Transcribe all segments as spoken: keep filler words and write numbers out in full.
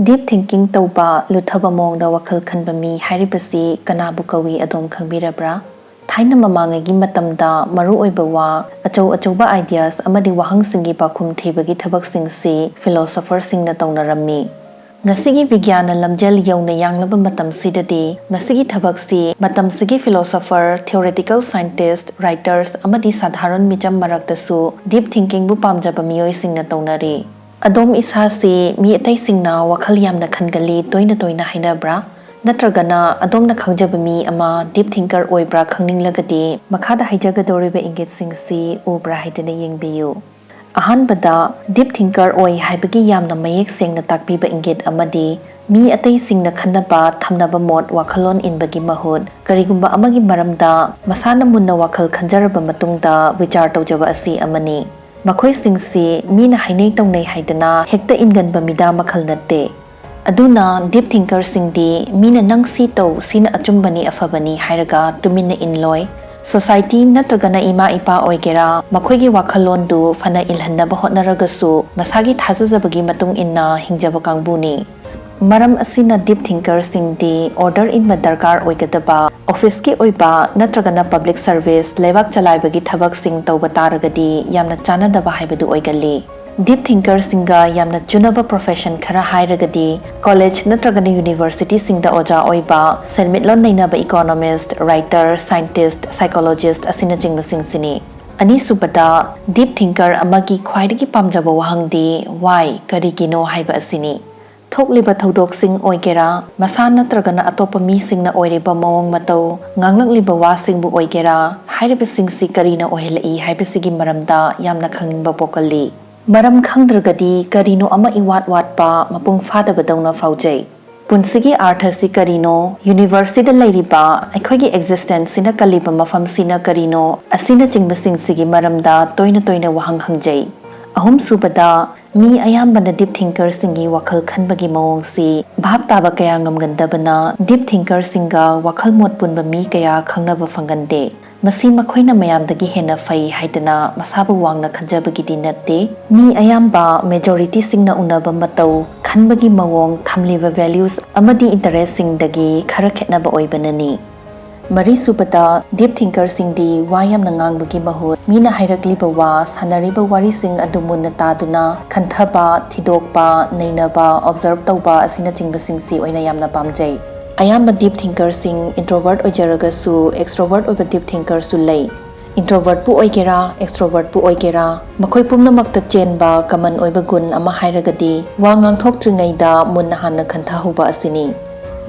Deep thinking ꯇꯧꯕ, ꯂꯨꯊꯕ ꯃꯑꯣꯡꯗ ꯋꯥꯈꯜ ꯈꯟꯕ ꯃꯤ ꯍꯥꯏꯔꯤꯕꯁꯤ ꯀꯅꯥꯕꯨ ꯀꯧꯏ, ꯑꯗꯣꯝ ꯈꯪꯕꯤꯔꯕ꯭ꯔꯥ? ꯊꯥꯏꯅ ꯃꯃꯥꯡꯉꯩꯒꯤ ꯃꯇꯝꯗ ꯃꯔꯨ ꯑꯣꯏꯕ ꯋꯥ, ꯑꯆꯧ ꯑꯆꯧꯕ ideas ꯑꯃꯗꯤ ꯋꯥꯍꯪꯁꯤꯡꯒꯤ ꯄꯥꯎꯈꯨꯝ ꯊꯤꯕꯒꯤ ꯊꯕꯛꯁꯤꯡꯁꯤ philosopherꯁꯤꯡꯅ ꯇꯧꯅꯔꯝꯃꯤ꯫ ꯉꯁꯤꯒꯤ ꯕꯤꯒ꯭ꯌꯥꯟꯅ ꯂꯝꯖꯦꯜ ꯌꯧꯅ ꯌꯥꯡꯂꯕ ꯃꯇꯝꯁꯤꯗꯗꯤ ꯃꯁꯤꯒꯤ ꯊꯕꯛꯁꯤ ꯃꯇꯝꯁꯤꯒꯤ philosopher, theoretical scientist, writers ꯑꯃꯗꯤ ꯁꯥꯙꯥꯔꯟ ꯃꯤꯆꯝ ꯃꯔꯛꯇꯁꯨ deep thinkingꯕꯨ ꯄꯥꯝꯖꯕ ꯃꯤꯑꯣꯏꯁꯤꯡꯅ ꯇꯧꯅꯔꯤ꯫ ꯑꯗꯣꯝ ꯏꯁꯥꯁꯤ ꯃꯤ ꯑꯇꯩꯁꯤꯡꯅ ꯋꯥꯈꯜ ꯌꯥꯝꯅ ꯈꯟꯒꯜꯂꯤ ꯇꯣꯏꯅ ꯇꯣꯏꯅ ꯍꯥꯏꯅꯕ꯭ꯔꯥ? ꯅꯠꯇ꯭ꯔꯒꯅ ꯑꯗꯣꯝꯅ ꯈꯪꯖꯕ ꯃꯤ ꯑꯃ deep thinker ꯑꯣꯏꯕ꯭ꯔꯥ ꯈꯪꯅꯤꯡꯂꯒꯗꯤ ꯃꯈꯥꯗ ꯍꯥꯏꯖꯒꯗꯧꯔꯤꯕ ꯏꯪꯒꯤꯠꯁꯤꯡꯁꯤ ꯎꯕ꯭ꯔꯥ ꯍꯥꯏꯗꯨꯅ ꯌꯦꯡꯕꯤꯌꯨ꯫ ꯑꯍꯥꯟꯕꯗ, deep thinker ꯑꯣꯏ ꯍꯥꯏꯕꯒꯤ ꯌꯥꯝꯅ ꯃꯌꯦꯛ ꯁꯦꯡꯅ ꯇꯥꯛꯄꯤꯕ ꯏꯪꯒꯤꯠ ꯑꯃꯗꯤ ꯃꯤ ꯑꯇꯩꯁꯤꯡꯅ ꯈꯟꯅꯕ ꯊꯝꯅꯕ ꯃꯣꯠ ꯋꯥꯈꯜꯂꯣꯟ ꯏꯟꯕꯒꯤ ꯃꯍꯨꯠ, ꯀꯔꯤꯒꯨꯝꯕ ꯑꯃꯒꯤ ꯃꯔꯝꯗ ꯃꯁꯥꯅ ꯃꯨꯟꯅ ꯋꯥꯈꯜ ꯈꯟꯖꯔꯕ ꯃꯇꯨꯡꯗ ꯋꯤꯆꯥꯔ ꯇꯧꯖꯕ ꯑꯁꯤ ꯑꯃꯅꯤ꯫ ꯃꯈꯣꯏꯁꯤꯡꯁꯤ ꯃꯤꯅ ꯍꯥꯏꯅꯩ ꯇꯧꯅꯩ ꯍꯥꯏꯗꯅ ꯍꯦꯛꯇ ꯏꯟꯒꯟꯕ ꯃꯤꯗꯥ ꯃꯈꯜ ꯅꯠꯇꯦ꯫ ꯑꯗꯨꯅ deep thinkerꯁꯤꯡꯗꯤ ꯃꯤꯅ "ꯅꯪ ꯁꯤ ꯇꯧ, ꯁꯤꯅ ꯑꯆꯨꯝꯕꯅꯤ, ꯑꯐꯕꯅꯤ" ꯍꯥꯏꯔꯒ ꯇꯨꯃꯤꯟꯅ ꯏꯟꯂꯣꯏ꯫ Society ꯅꯠꯇ꯭ꯔꯒꯅ ꯏꯃꯥ ꯏꯄꯥ ꯑꯣꯏꯒꯦꯔꯥ, ꯃꯈꯣꯏꯒꯤ ꯋꯥꯈꯜꯂꯣꯟꯗꯨ ꯐꯅ ꯏꯜꯍꯟꯅꯕ ꯍꯣꯠꯅꯔꯒꯁꯨ ꯃꯁꯥꯒꯤ ꯊꯥꯖꯖꯕꯒꯤ ꯃꯇꯨꯡ ꯏꯟꯅ ꯍꯤꯡꯖꯕ ꯀꯥꯡꯕꯨꯅꯤ꯫ ꯃꯔꯝ ꯑꯁꯤꯅ deep thinkerꯁꯤꯡꯗꯤ order ꯏꯟꯕ ꯗꯔꯀꯥꯔ ꯑꯣꯏꯒꯗꯕ, officeꯀꯤ ꯑꯣꯏꯕ ꯅꯠꯇ꯭ꯔꯒꯅ public service, ꯂꯩꯕꯥꯛ ꯆꯂꯥꯏꯕꯒꯤ ꯊꯕꯛꯁꯤꯡ ꯇꯧꯕ ꯇꯥꯔꯒꯗꯤ ꯌꯥꯝꯅ ꯆꯥꯟꯅꯗꯕ ꯍꯥꯏꯕꯗꯨ ꯑꯣꯏꯒꯜꯂꯤ꯫ Deep thinkerꯁꯤꯡꯒ ꯌꯥꯝꯅ ꯆꯨꯅꯕ profession ꯈꯔ ꯍꯥꯏꯔꯒꯗꯤ college ꯅꯠꯇ꯭ꯔꯒꯅ universityꯁꯤꯡꯗ ꯑꯣꯖꯥ ꯑꯣꯏꯕ, ꯁꯦꯟꯃꯤꯠꯂꯣꯟ ꯅꯩꯅꯕ economist, writer, scientist, psychologist ꯑꯁꯤꯅꯆꯤꯡꯕꯁꯤꯡꯁꯤꯅꯤ꯫ ꯑꯅꯤꯁꯨꯕꯗ, deep thinker ꯑꯃꯒꯤ ꯈ꯭ꯋꯥꯏꯗꯒꯤ ꯄꯥꯝꯖꯕ ꯋꯥꯍꯪꯗꯤ "Why?", ꯀꯔꯤꯒꯤꯅꯣ ꯍꯥꯏꯕ ꯑꯁꯤꯅꯤ꯫ ꯊꯣꯛꯂꯤꯕ ꯊꯧꯗꯣꯛꯁꯤꯡ ꯑꯣꯏꯒꯦꯔꯥ, ꯃꯁꯥ ꯅꯠꯇ꯭ꯔꯒꯅ ꯑꯇꯣꯞꯄ ꯃꯤꯁꯤꯡꯅ ꯑꯣꯏꯔꯤꯕ ꯃꯑꯣꯡ ꯃꯇꯧ, ꯉꯥꯡꯂꯛꯂꯤꯕ ꯋꯥꯁꯤꯡꯕꯨ ꯑꯣꯏꯒꯦꯔꯥ, ꯍꯥꯏꯔꯤꯕꯁꯤꯡꯁꯤ ꯀꯔꯤꯅ ꯑꯣꯏꯍꯜꯂꯛꯏ ꯍꯥꯏꯕꯁꯤꯒꯤ ꯃꯔꯝꯗ ꯌꯥꯝꯅ ꯈꯪꯅꯤꯡꯕ ꯄꯣꯛꯀꯜꯂꯤ꯫ ꯃꯔꯝ ꯈꯪꯗ꯭ꯔꯒꯗꯤ ꯀꯔꯤꯅꯣ ꯑꯃ ꯏꯋꯥꯠ ꯋꯥꯠꯄ, ꯃꯄꯨꯡ ꯐꯥꯗꯕꯗꯧꯅ ꯐꯥꯎꯖꯩ꯫ ꯄꯨꯟꯁꯤꯒꯤ ꯑꯥꯔꯊꯁꯤ ꯀꯔꯤꯅꯣ, universeꯁꯤꯗ ꯂꯩꯔꯤꯕ ꯑꯩꯈꯣꯏꯒꯤ existenceꯁꯤꯅ ꯀꯜꯂꯤꯕ ꯃꯐꯝꯁꯤꯅ ꯀꯔꯤꯅꯣ, ꯑꯁꯤꯅꯆꯤꯡꯕꯁꯤꯡꯁꯤꯒꯤ ꯃꯔꯝꯗ ꯇꯣꯏꯅ ꯇꯣꯏꯅ ꯋꯥꯍꯪ ꯍꯪꯖꯩ꯫ ꯑꯍꯨꯝꯁꯨꯕꯗ, ꯃꯤ ꯑꯌꯥꯝꯕꯅ deep thinkerꯁꯤꯡꯒꯤ ꯋꯥꯈꯜ ꯈꯟꯕꯒꯤ ꯃꯑꯣꯡꯁꯤ ꯚꯥꯞ ꯇꯥꯕ ꯀꯌꯥ ꯉꯝꯒꯟꯗꯕꯅ deep thinkerꯁꯤꯡꯒ ꯋꯥꯈꯜ ꯃꯣꯠ ꯄꯨꯟꯕ ꯃꯤ ꯀꯌꯥ ꯈꯪꯅꯕ ꯐꯪꯒꯟꯗꯦ꯫ ꯃꯁꯤ ꯃꯈꯣꯏꯅ ꯃꯌꯥꯝꯗꯒꯤ ꯍꯦꯟꯅ ꯐꯩ ꯍꯥꯏꯗꯅ ꯃꯁꯥꯕꯨ ꯋꯥꯡꯅ ꯈꯟꯖꯕꯒꯤꯗꯤ ꯅꯠꯇꯦ꯫ ꯃꯤ ꯑꯌꯥꯝꯕ, majorityꯁꯤꯡꯅ ꯎꯅꯕ ꯃꯇꯧ, ꯈꯟꯕꯒꯤ ꯃꯑꯣꯡ, ꯊꯝꯂꯤꯕ values ꯑꯃꯗꯤ interestꯁꯤꯡꯗꯒꯤ ꯈꯔ ꯈꯦꯠꯅꯕ ꯑꯣꯏꯕꯅꯅꯤ꯫ ꯃꯔꯤꯁꯨꯕꯗ, deep thinkerꯁꯤꯡꯗꯤ ꯋꯥ ꯌꯥꯝꯅ ꯉꯥꯡꯕꯒꯤ ꯃꯍꯨꯠ, ꯃꯤꯅ ꯍꯥꯏꯔꯛꯂꯤꯕ ꯋꯥ, ꯁꯥꯟꯅꯔꯤꯕ ꯋꯥꯔꯤꯁꯤꯡ ꯑꯗꯨ ꯃꯨꯟꯅ ꯇꯥꯗꯨꯅ ꯈꯟꯊꯕ, ꯊꯤꯗꯣꯛꯄ, ꯅꯩꯅꯕ, observe ꯇꯧꯕ ꯑꯁꯤꯅꯆꯤꯡꯕꯁꯤꯡꯁꯤ ꯑꯣꯏꯅ ꯌꯥꯝꯅ ꯄꯥꯝꯖꯩ꯫ ꯑꯌꯥꯝꯕ deep thinkerꯁꯤꯡ introvert ꯑꯣꯏꯖꯔꯒꯁꯨ, extrovert ꯑꯣꯏꯕ deep thinkerꯁꯨ ꯂꯩ꯫ Introvertꯄꯨ ꯑꯣꯏꯒꯦꯔꯥ, extrovertꯄꯨ ꯑꯣꯏꯒꯦꯔꯥ, ꯃꯈꯣꯏ ꯄꯨꯝꯅꯃꯛꯇ ꯆꯦꯟꯕ common ꯑꯣꯏꯕ ꯒꯨꯟ ꯑꯃ ꯍꯥꯏꯔꯒꯗꯤ ꯋꯥ ꯉꯥꯡꯊꯣꯛꯇ꯭ꯔꯤꯉꯩꯗ ꯃꯨꯟꯅ ꯍꯥꯟꯅ ꯈꯟꯊꯍꯧꯕ ꯑꯁꯤꯅꯤ꯫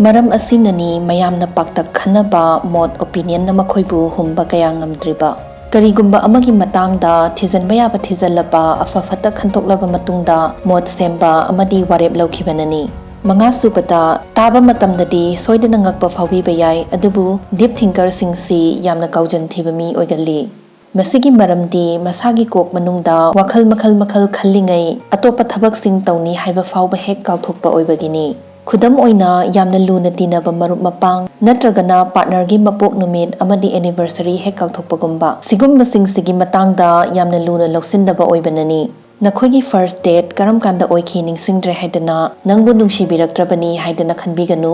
ꯃꯔꯝ ꯑꯁꯤꯅꯅꯤ ꯃꯌꯥꯝꯅ ꯄꯥꯛꯇꯛ ꯈꯟꯅꯕ ꯃꯣꯠ, opinionꯅ ꯃꯈꯣꯏꯕꯨ ꯍꯨꯝꯕ ꯀꯌꯥ ꯉꯝꯗ꯭ꯔꯤꯕ꯫ ꯀꯔꯤꯒꯨꯝꯕ ꯑꯃꯒꯤ ꯃꯇꯥꯡꯗ ꯊꯤꯖꯤꯟꯕ ꯌꯥꯕ ꯊꯤꯖꯤꯜꯂꯕ, ꯑꯐ ꯐꯠꯇ ꯈꯟꯗꯣꯛꯂꯕ ꯃꯇꯨꯡꯗ ꯃꯣꯠ ꯁꯦꯝꯕ ꯑꯃꯗꯤ ꯋꯥꯔꯦꯞ ꯂꯧꯈꯤꯕꯅꯅꯤ꯫ ꯃꯉꯥꯁꯨꯕꯗ, ꯇꯥꯕ ꯃꯇꯝꯗꯗꯤ ꯁꯣꯏꯗꯅ ꯉꯛꯄ ꯐꯥꯎꯕꯤꯕ ꯌꯥꯏ, ꯑꯗꯨꯕꯨ deep thinkerꯁꯤꯡꯁꯤ ꯌꯥꯝꯅ ꯀꯥꯎꯖꯟ ꯊꯤꯕ ꯃꯤ ꯑꯣꯏꯒꯜꯂꯤ꯫ ꯃꯁꯤꯒꯤ ꯃꯔꯝꯗꯤ ꯃꯁꯥꯒꯤ ꯀꯣꯛ ꯃꯅꯨꯡꯗ ꯋꯥꯈꯜ ꯃꯈꯜ ꯃꯈꯜ ꯈꯜꯂꯤꯉꯩ ꯑꯇꯣꯞꯄ ꯊꯕꯛꯁꯤꯡ ꯇꯧꯅꯤ ꯍꯥꯏꯕ ꯐꯥꯎꯕ ꯍꯦꯛ ꯀꯥꯎꯊꯣꯛꯄ ꯑꯣꯏꯕꯒꯤꯅꯤ꯫ ꯈꯨꯗꯝ ꯑꯣꯏꯅ, ꯌꯥꯝꯅ ꯂꯨꯅ ꯇꯤꯟꯅꯕ ꯃꯔꯨꯞ ꯃꯄꯥꯡ ꯅꯠꯇ꯭ꯔꯒꯅ partnerꯒꯤ ꯃꯄꯣꯛ ꯅꯨꯃꯤꯠ ꯑꯃꯗꯤ anniversary ꯍꯦꯛ ꯀꯥꯎꯊꯣꯛꯄꯒꯨꯝꯕ꯫ ꯁꯤꯒꯨꯝꯕꯁꯤꯡꯁꯤꯒꯤ ꯃꯇꯥꯡꯗ ꯌꯥꯝꯅ ꯂꯨꯅ ꯂꯧꯁꯤꯟꯗꯕ ꯑꯣꯏꯕꯅꯅꯤ꯫ ꯅꯈꯣꯏꯒꯤ first date ꯀꯔꯝ ꯀꯥꯟꯗ ꯑꯣꯏꯈꯤ ꯅꯤꯡꯁꯤꯡꯗ꯭ꯔꯦ ꯍꯥꯏꯗꯅ ꯅꯪꯕꯨ ꯅꯨꯡꯁꯤꯕꯤꯔꯛꯇ꯭ꯔꯕꯅꯤ ꯍꯥꯏꯗꯅ ꯈꯟꯕꯤꯒꯅꯨ꯫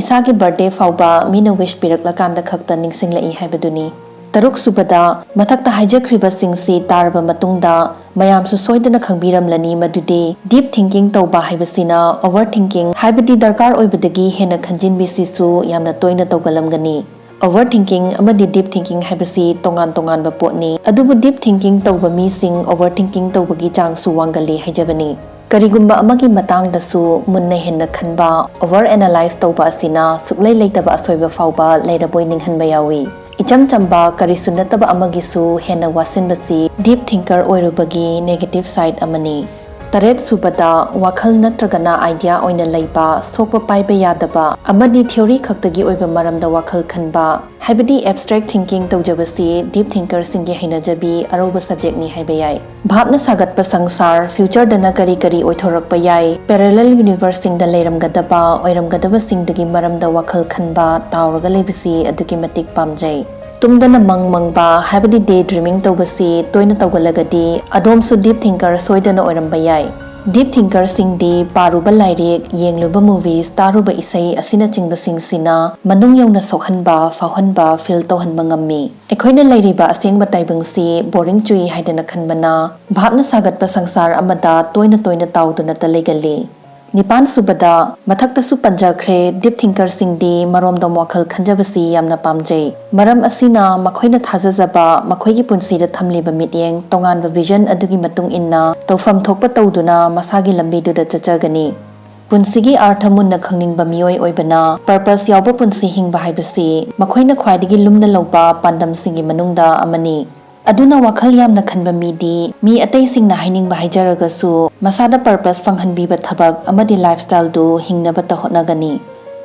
ꯏꯁꯥꯒꯤ birthday ꯐꯥꯎꯕ ꯃꯤꯅ wish ꯄꯤꯔꯛꯂꯀꯥꯟꯗ ꯈꯛꯇ ꯅꯤꯡꯁꯤꯡꯂꯛꯏ ꯍꯥꯏꯕꯗꯨꯅꯤ꯫ ꯇꯔꯨꯛꯁꯨꯕꯗ, ꯃꯊꯛꯇ ꯍꯥꯏꯖꯈ꯭ꯔꯤꯕꯁꯤꯡꯁꯤ ꯇꯥꯔꯕ ꯃꯇꯨꯡꯗ ꯃꯌꯥꯝꯁꯨ ꯁꯣꯏꯗꯅ ꯈꯪꯕꯤꯔꯝꯂꯅꯤ ꯃꯗꯨꯗꯤ deep thinking ꯇꯧꯕ ꯍꯥꯏꯕꯁꯤꯅ overthinking, ꯍꯥꯏꯕꯗꯤ ꯗꯔꯀꯥꯔ ꯑꯣꯏꯕꯗꯒꯤ ꯍꯦꯟꯅ ꯈꯟꯖꯤꯟꯕꯤꯁꯤꯁꯨ ꯌꯥꯝꯅ ꯇꯣꯏꯅ ꯇꯧꯒꯜꯂꯝꯒꯅꯤ꯫ Overthinking ꯑꯃꯗꯤ deep thinking ꯍꯥꯏꯕꯁꯤ ꯇꯣꯉꯥꯟ ꯇꯣꯉꯥꯟꯕ ꯄꯣꯠꯅꯤ, ꯑꯗꯨꯕꯨ deep thinking ꯇꯧꯕ ꯃꯤꯁꯤꯡ overthinking ꯇꯧꯕꯒꯤ ꯆꯥꯡꯁꯨ ꯋꯥꯡꯒꯜꯂꯤ ꯍꯥꯏꯖꯕꯅꯤ꯫ ꯀꯔꯤꯒꯨꯝꯕ ꯑꯃꯒꯤ ꯃꯇꯥꯡꯗꯁꯨ ꯃꯨꯟꯅ ꯍꯦꯟꯅ ꯈꯟꯕ, over analyze ꯇꯧꯕ ꯑꯁꯤꯅ ꯁꯨꯛꯂꯩ ꯂꯩꯇꯕ ꯑꯁꯣꯏꯕ ꯐꯥꯎꯕ ꯂꯩꯔꯕꯣꯏ ꯅꯤꯡꯍꯟꯕ ꯌꯥꯎꯏ꯫ ꯏꯆꯝ ꯆꯝꯕ ꯀꯔꯤꯁꯨ ꯅꯠꯇꯕ ꯑꯃꯒꯤꯁꯨ ꯍꯦꯟꯅ ꯋꯥꯁꯤꯟꯕꯁꯤ deep thinker ꯑꯣꯏꯔꯨꯕꯒꯤ negative side ꯑꯃꯅꯤ꯫ ꯇꯔꯦꯠ ꯁꯨꯕꯗ, ꯋꯥꯈꯜ ꯅꯠꯇ꯭ꯔꯒꯅ idea ꯑꯣꯏꯅ ꯂꯩꯕ, ꯁꯣꯛꯄ ꯄꯥꯏꯕ ꯌꯥꯗꯕ ꯑꯃꯗꯤ theory ꯈꯛꯇꯒꯤ ꯑꯣꯏꯕ ꯃꯔꯝꯗ ꯋꯥꯈꯜ ꯈꯟꯕ, ꯍꯥꯏꯕꯗꯤ abstract thinking ꯇꯧꯖꯕꯁꯤ deep thinkerꯁꯤꯡꯒꯤ ꯍꯩꯅꯖꯕꯤ ꯑꯔꯧꯕ subjectꯅꯤ ꯍꯥꯏꯕ ꯌꯥꯏ꯫ ꯚꯥꯞꯅ ꯁꯥꯒꯠꯄ ꯁꯪꯁꯥꯔ, futureꯗꯅ ꯀꯔꯤ ꯀꯔꯤ ꯑꯣꯏꯊꯣꯔꯛꯄ ꯌꯥꯏ, parallel universeꯁꯤꯡꯗ ꯂꯩꯔꯝꯒꯗꯕ, ꯑꯣꯏꯔꯝꯒꯗꯕꯁꯤꯡꯗꯨꯒꯤ ꯃꯔꯝꯗ ꯋꯥꯈꯜ ꯈꯟꯕ, ꯇꯥꯎꯔꯒ ꯂꯩꯕꯁꯤ ꯑꯗꯨꯛꯀꯤ ꯃꯇꯤꯛ ꯄꯥꯝꯖꯩ꯫ ꯇꯨꯝꯗꯅ ꯃꯪ ꯃꯪꯕ ꯍꯥꯏꯕꯗꯤ ꯗꯦ ꯗ꯭ꯔꯤꯃꯤꯡ ꯇꯧꯕꯁꯤ ꯇꯣꯏꯅ ꯇꯧꯒꯜꯂꯒꯗꯤ ꯑꯗꯣꯝꯁꯨ ꯗꯤꯞ ꯊꯤꯡꯀꯔ ꯁꯣꯏꯗꯅ ꯑꯣꯏꯔꯝꯕ ꯌꯥꯏ꯫ ꯗꯤꯞ ꯊꯤꯡꯀꯔꯁꯤꯡꯗꯤ ꯄꯥꯔꯨꯕ ꯂꯥꯏꯔꯤꯛ, ꯌꯦꯡꯂꯨꯕ ꯃꯨꯚꯤꯁ, ꯇꯥꯔꯨꯕ ꯏꯁꯩ ꯑꯁꯤꯅꯆꯤꯡꯕꯁꯤꯡꯁꯤꯅ ꯃꯅꯨꯡ ꯌꯧꯅ ꯁꯣꯛꯍꯟꯕ, ꯐꯥꯎꯍꯟꯕ, ꯐꯤꯜ ꯇꯧꯍꯟꯕ ꯉꯝꯃꯤ꯫ ꯑꯩꯈꯣꯏꯅ ꯂꯩꯔꯤꯕ ꯑꯁꯦꯡꯕ ꯇꯥꯏꯕꯪꯁꯤ ꯕꯣꯔꯤꯡ ꯆꯨꯏ ꯍꯥꯏꯗꯅ ꯈꯟꯕꯅ, ꯚꯥꯞꯅ ꯁꯥꯒꯠꯄ ꯁꯪꯁꯥꯔ ꯑꯃꯗ ꯇꯣꯏꯅ ꯇꯣꯏꯅ ꯇꯥꯎꯗꯨꯅꯇ ꯂꯩꯒꯜꯂꯤ꯫ ꯅꯤꯄꯥꯟ ꯁꯨꯕꯗ, ꯃꯊꯛꯇꯁꯨ ꯄꯟꯖꯈ꯭ꯔꯦ, ꯗꯤꯞ ꯊꯤꯡꯀꯔꯁꯤꯡꯗꯤ ꯃꯔꯣꯝꯗꯣꯝ ꯋꯥꯈꯜ ꯈꯟꯖꯕꯁꯤ ꯌꯥꯝꯅ ꯄꯥꯝꯖꯩ꯫ ꯃꯔꯝ ꯑꯁꯤꯅ ꯃꯈꯣꯏꯅ ꯊꯥꯖꯖꯕ, ꯃꯈꯣꯏꯒꯤ ꯄꯨꯟꯁꯤꯗ ꯊꯝꯂꯤꯕ ꯃꯤꯠꯌꯦꯡ, ꯇꯣꯉꯥꯟꯕ ꯚꯤꯖꯟ ꯑꯗꯨꯒꯤ ꯃꯇꯨꯡ ꯏꯟꯅ ꯇꯧꯐꯝ ꯊꯣꯛꯄ ꯇꯧꯗꯨꯅ ꯃꯁꯥꯒꯤ ꯂꯝꯕꯤꯗꯨꯗ ꯆꯠꯆꯒꯅꯤ꯫ ꯄꯨꯟꯁꯤꯒꯤ ꯑꯥꯔꯊ ꯃꯨꯟꯅ ꯈꯪꯅꯤꯡꯕ ꯃꯤꯑꯣꯏ ꯑꯣꯏꯕꯅ ꯄꯔꯄꯁ ꯌꯥꯎꯕ ꯄꯨꯟꯁꯤ ꯍꯤꯡꯕ ꯍꯥꯏꯕꯁꯤ ꯃꯈꯣꯏꯅ ꯈ꯭ꯋꯥꯏꯗꯒꯤ ꯂꯨꯝꯅ ꯂꯧꯕ ꯄꯥꯟꯗꯝꯁꯤꯡꯒꯤ ꯃꯅꯨꯡꯗ ꯑꯃꯅꯤ꯫ ꯑꯗꯨꯅ ꯋꯥꯈꯜ ꯌꯥꯝꯅ ꯈꯟꯕ ꯃꯤꯗꯤ ꯃꯤ ꯑꯇꯩꯁꯤꯡꯅ ꯍꯥꯏꯅꯤꯡꯕ ꯍꯥꯏꯖꯔꯒꯁꯨ ꯃꯁꯥꯗ ꯄꯔꯄꯁ ꯐꯪꯍꯟꯕꯤꯕ ꯊꯕꯛ ꯑꯃꯗꯤ ꯂꯥꯏꯐꯁ꯭ꯇꯥꯏꯜꯗꯨ ꯍꯤꯡꯅꯕꯇ ꯍꯣꯠꯅꯒꯅꯤ꯫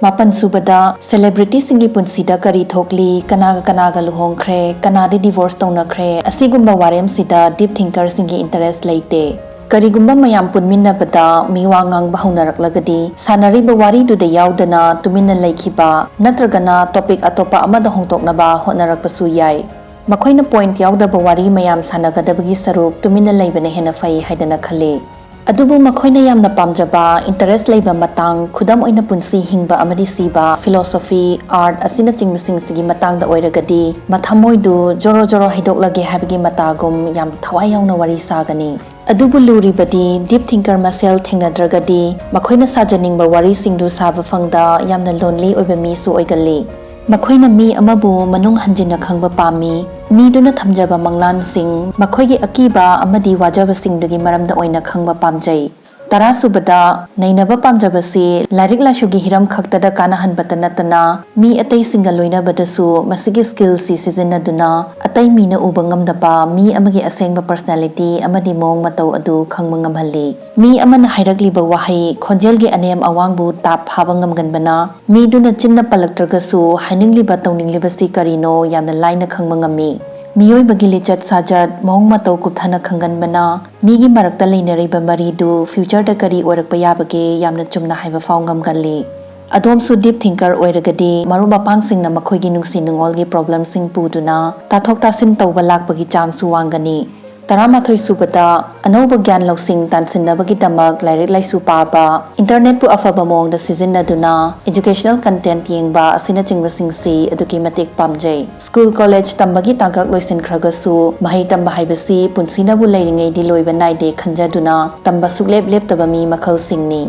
ꯃꯥꯄꯟ ꯁꯨꯕꯗ, ꯁꯦꯂꯦꯕ꯭ꯔꯤꯇꯤꯁꯤꯡꯒꯤ ꯄꯨꯟꯁꯤꯗ ꯀꯔꯤ ꯊꯣꯛꯂꯤ, ꯀꯅꯥꯒ ꯀꯅꯥꯒ ꯂꯨꯍꯣꯡꯈ꯭ꯔꯦ, ꯀꯅꯥꯗꯤ ꯗꯤꯚꯣꯔꯁ ꯇꯧꯅꯈ꯭ꯔꯦ, ꯑꯁꯤꯒꯨꯝꯕ ꯋꯥꯔꯦꯝꯁꯤꯗ ꯗꯤꯞ ꯊꯤꯡꯀꯔꯁꯤꯡꯒꯤ ꯏꯟꯇꯔꯦꯁ ꯂꯩꯇꯦ꯫ ꯀꯔꯤꯒꯨꯝꯕ ꯃꯌꯥꯝ ꯄꯨꯟꯃꯤꯟꯅꯕꯗ ꯃꯤ ꯋꯥ ꯉꯥꯡꯕ ꯍꯧꯅꯔꯛꯂꯒꯗꯤ ꯁꯥꯟꯅꯔꯤꯕ ꯋꯥꯔꯤꯗꯨꯗ ꯌꯥꯎꯗꯅ ꯇꯨꯃꯤꯟꯅ ꯂꯩꯈꯤꯕ ꯅꯠꯇ꯭ꯔꯒꯅ ꯇꯣꯄꯤꯛ ꯑꯇꯣꯞꯄ ꯑꯃꯗ ꯍꯣꯡꯗꯣꯛꯅꯕ ꯍꯣꯠꯅꯔꯛꯄꯁꯨ ꯌꯥꯏ꯫ ꯃꯈꯣꯏꯅ ꯄꯣꯏꯟꯠ ꯌꯥꯎꯗꯕ ꯋꯥꯔꯤ ꯃꯌꯥꯝ ꯁꯥꯟꯅꯒꯗꯕꯒꯤ ꯁꯔꯨꯛ ꯇꯨꯃꯤꯟꯅ ꯂꯩꯕꯅ ꯍꯦꯟꯅ ꯐꯩ ꯍꯥꯏꯗꯅ ꯈꯜꯂꯤ꯫ ꯑꯗꯨꯕꯨ ꯃꯈꯣꯏꯅ ꯌꯥꯝꯅ ꯄꯥꯝꯖꯕ, ꯏꯟꯇꯔꯦꯁ ꯂꯩꯕ ꯃꯇꯥꯡ, ꯈꯨꯗꯝ ꯑꯣꯏꯅ ꯄꯨꯟꯁꯤ ꯍꯤꯡꯕ ꯑꯃꯗꯤ ꯁꯤꯕ, ꯐꯤꯂꯣꯁꯣꯐꯤ, ꯑꯥꯔꯠ ꯑꯁꯤꯅꯆꯤꯡꯕꯁꯤꯡꯁꯤꯒꯤ ꯃꯇꯥꯡꯗ ꯑꯣꯏꯔꯒꯗꯤ ꯃꯊꯃꯣꯏꯗꯨ ꯖꯣꯔꯣ ꯖꯣꯔꯣ ꯍꯩꯗꯣꯛꯂꯒꯦ ꯍꯥꯏꯕꯒꯤ ꯃꯇꯥꯒꯨꯝ ꯌꯥꯝ ꯊꯋꯥꯏ ꯌꯥꯎꯅ ꯋꯥꯔꯤ ꯁꯥꯒꯅꯤ꯫ ꯑꯗꯨꯕꯨ ꯂꯨꯔꯤꯕꯗꯤ ꯗꯤꯞ ꯊꯤꯡꯀꯔ ꯃꯁꯦꯜ ꯊꯦꯡꯅꯗ꯭ꯔꯒꯗꯤ ꯃꯈꯣꯏꯅ ꯁꯥꯖꯅꯤꯡꯕ ꯋꯥꯔꯤꯁꯤꯡꯗꯨ ꯁꯥꯕ ꯐꯪꯗ ꯌꯥꯝꯅ ꯂꯣꯟꯂꯤ ꯑꯣꯏꯕ ꯃꯤꯁꯨ ꯑꯣꯏꯒꯜꯂꯤ꯫ ꯃꯈꯣꯏꯅ ꯃꯤ ꯑꯃꯕꯨ ꯃꯅꯨꯡ ꯍꯟꯖꯤꯟꯅ ꯈꯪꯕ ꯄꯥꯝꯃꯤ꯫ ꯃꯤꯗꯨꯅ ꯊꯝꯖꯕ ꯃꯪꯂꯥꯟꯁꯤꯡ, ꯃꯈꯣꯏꯒꯤ ꯑꯀꯤꯕ ꯑꯃꯗꯤ ꯋꯥꯖꯕꯁꯤꯡꯗꯨꯒꯤ ꯃꯔꯝꯗ ꯑꯣꯏꯅ ꯈꯪꯕ ꯄꯥꯝꯖꯩ꯫ ꯇꯔꯥꯁꯨꯕꯗ, ꯅꯩꯅꯕ ꯄꯥꯝꯖꯕꯁꯤ ꯂꯥꯏꯔꯤꯛ ꯂꯥꯏꯁꯨꯒꯤ ꯍꯤꯔꯝ ꯈꯛꯇꯗ ꯀꯥꯟꯅꯍꯟꯕꯇ ꯅꯠꯇꯅ ꯃꯤ ꯑꯇꯩꯁꯤꯡꯒ ꯂꯣꯏꯅꯕꯗꯁꯨ ꯃꯁꯤꯒꯤ ꯁ꯭ꯀꯤꯜꯁꯤ ꯁꯤꯖꯤꯟꯅꯗꯨꯅ ꯑꯇꯩ ꯃꯤꯅ ꯎꯕ ꯉꯝꯗꯕ ꯃꯤ ꯑꯃꯒꯤ ꯑꯁꯦꯡꯕ ꯄꯔꯁꯅꯦꯂꯤꯇꯤ ꯑꯃꯗꯤ ꯃꯑꯣꯡ ꯃꯇꯧ ꯑꯗꯨ ꯈꯪꯕ ꯉꯝꯍꯜꯂꯤ꯫ ꯃꯤ ꯑꯃꯅ ꯍꯥꯏꯔꯛꯂꯤꯕ ꯋꯥꯍꯩ, ꯈꯣꯟꯖꯦꯜꯒꯤ ꯑꯅꯦꯝ ꯑꯋꯥꯡꯕꯨ ꯇꯥꯞ ꯐꯥꯕ ꯉꯝꯒꯟꯕꯅ ꯃꯤꯗꯨꯅ ꯆꯤꯟꯅ ꯄꯜꯂꯛꯇ꯭ꯔꯒꯁꯨ ꯍꯥꯏꯅꯤꯡꯂꯤꯕ ꯇꯧꯅꯤꯡꯂꯤꯕꯁꯤ ꯀꯔꯤꯅꯣ ꯌꯥꯝꯅ ꯂꯥꯏꯅ ꯈꯪꯕ ꯉꯝꯃꯤ꯫ ꯃꯤꯑꯣꯏꯕꯒꯤ ꯂꯤꯆꯠ ꯁꯥꯖꯠ, ꯃꯑꯣꯡ ꯃꯇꯧ ꯀꯨꯞꯊꯅ ꯈꯪꯒꯟꯕꯅ ꯃꯤꯒꯤ ꯃꯔꯛꯇ ꯂꯩꯅꯔꯤꯕ ꯃꯔꯤꯗꯨ ꯐ꯭ꯌꯨꯆꯔꯗ ꯀꯔꯤ ꯑꯣꯏꯔꯛꯄ ꯌꯥꯕꯒꯦ ꯌꯥꯝꯅ ꯆꯨꯝꯅ ꯍꯥꯏꯕ ꯐꯥꯎ ꯉꯝꯒꯜꯂꯤ꯫ ꯑꯗꯣꯝꯁꯨ deep thinker ꯑꯣꯏꯔꯒꯗꯤ, ꯃꯔꯨꯞ ꯃꯄꯥꯡꯁꯤꯡꯅ ꯃꯈꯣꯏꯒꯤ ꯅꯨꯡꯁꯤ ꯅꯨꯡꯉꯣꯜꯒꯤ problemꯁꯤꯡ ꯄꯨꯗꯨꯅ ꯇꯥꯊꯣꯛ ꯇꯥꯁꯤꯟ ꯇꯧꯕ ꯂꯥꯛꯄꯒꯤ ꯆꯥꯡꯁꯨ ꯋꯥꯡꯒꯅꯤ꯫ ꯇꯔꯥꯃꯥꯊꯣꯏ ꯁꯨꯕꯗ, ꯑꯅꯧꯕ ꯒ꯭ꯌꯥꯟ ꯂꯧꯁꯤꯡ ꯇꯥꯟꯁꯤꯟꯅꯕꯒꯤꯗꯃꯛ ꯂꯥꯏꯔꯤꯛ ꯂꯥꯏꯁꯨ ꯄꯥꯕ, internetꯄꯨ ꯑꯐꯕ ꯃꯑꯣꯡꯗ ꯁꯤꯖꯤꯟꯅꯗꯨꯅ educational content ꯌꯦꯡꯕ ꯑꯁꯤꯅꯆꯤꯡꯕꯁꯤꯡꯁꯤ ꯑꯗꯨꯛꯀꯤ ꯃꯇꯤꯛ ꯄꯥꯝꯖꯩ꯫ School college ꯇꯝꯕꯒꯤ ꯇꯥꯡꯀꯛ ꯂꯣꯏꯁꯤꯟꯈ꯭ꯔꯒꯁꯨ, ꯃꯍꯩ ꯇꯝꯕ ꯍꯥꯏꯕꯁꯤ ꯄꯨꯟꯁꯤꯅꯕꯨ ꯂꯩꯔꯤꯉꯩꯗꯤ ꯂꯣꯏꯕ ꯅꯥꯏꯗꯦ ꯈꯟꯖꯗꯨꯅ ꯇꯝꯕ ꯁꯨꯛꯂꯦꯞ ꯂꯦꯞꯇꯕ ꯃꯤ ꯃꯈꯜꯁꯤꯡꯅꯤ꯫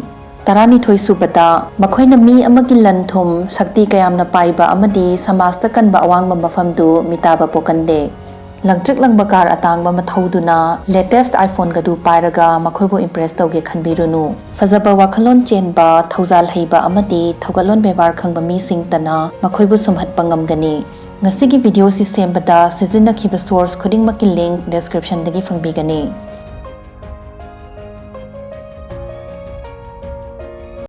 ꯇꯔꯥꯅꯤꯊꯣꯏ ꯁꯨꯕꯗ, ꯃꯈꯣꯏꯅ ꯃꯤ ꯑꯃꯒꯤ ꯂꯟ ꯊꯨꯝ, ꯁꯛꯇꯤ ꯀꯌꯥꯝꯅ ꯄꯥꯏꯕ ꯑꯃꯗꯤ ꯁꯃꯥꯖꯇ ꯀꯟꯕ ꯑꯋꯥꯡꯕ ꯃꯐꯝꯗꯨ ꯃꯤꯇꯥꯕ ꯄꯣꯛꯀꯟꯗꯦ꯫ ꯂꯪꯇ꯭ꯔꯤꯛ ꯂꯪꯕ car ꯑꯇꯥꯡꯕ ꯑꯃ ꯊꯧꯗꯨꯅ, latest iPhone ꯒꯗꯨ ꯄꯥꯏꯔꯒ ꯃꯈꯣꯏꯕꯨ impress ꯇꯧꯒꯦ ꯈꯟꯕꯤꯔꯨꯅꯨ꯫ ꯐꯖꯕ ꯋꯥꯈꯜꯂꯣꯟ ꯆꯦꯟꯕ, ꯊꯧꯖꯥꯜ ꯍꯩꯕ ꯑꯃꯗꯤ ꯊꯧꯒꯜꯂꯣꯟ ꯕꯦꯕꯥꯔ ꯈꯪꯕ ꯃꯤꯁꯤꯡꯇꯅ ꯃꯈꯣꯏꯕꯨ ꯁꯨꯝꯍꯠꯄ ꯉꯝꯒꯅꯤ꯫ ꯉꯁꯤꯒꯤ videoꯁꯤ ꯁꯦꯝꯕꯗ ꯁꯤꯖꯤꯟꯅꯈꯤꯕ source ꯈꯨꯗꯤꯡꯃꯛꯀꯤ link descriptionꯗꯒꯤ ꯐꯪꯕꯤꯒꯅꯤ꯫